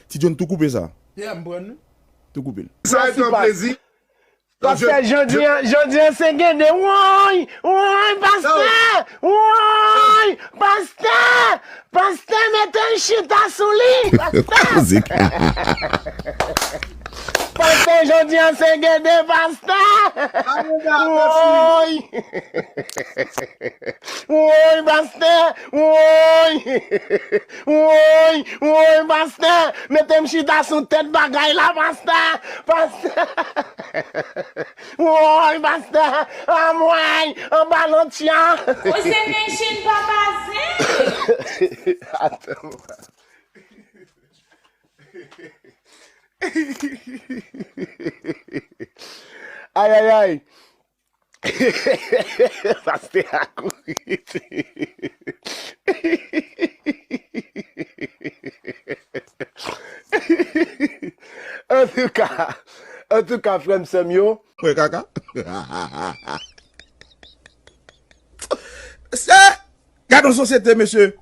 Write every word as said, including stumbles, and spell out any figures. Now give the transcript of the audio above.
Ti John, tou koupe sa. Yeah, m pran nou. Tou koupe l. Sa e yon plezi. Pastè, jodi an, jodi an se gede. Woy, woy, pastè. Woy, pastè. Pastè, mete m chita sou li. Pastè. Pastè, jodi an se gede, pastè. Woy. Woy, pastè. Woy. Woy, woy, pastè. Mete m chita sou tèt bagay la, pastè. Pastè. Woy, pastè. Anmwey, anba lantya. Ou se Nation, papa zen. Atann. Ay, ay, ay. Pastè a kouri. Antouka, antouka, frè m, sè m yo. Frè kaka. Se, gad yon sosyete, mesye.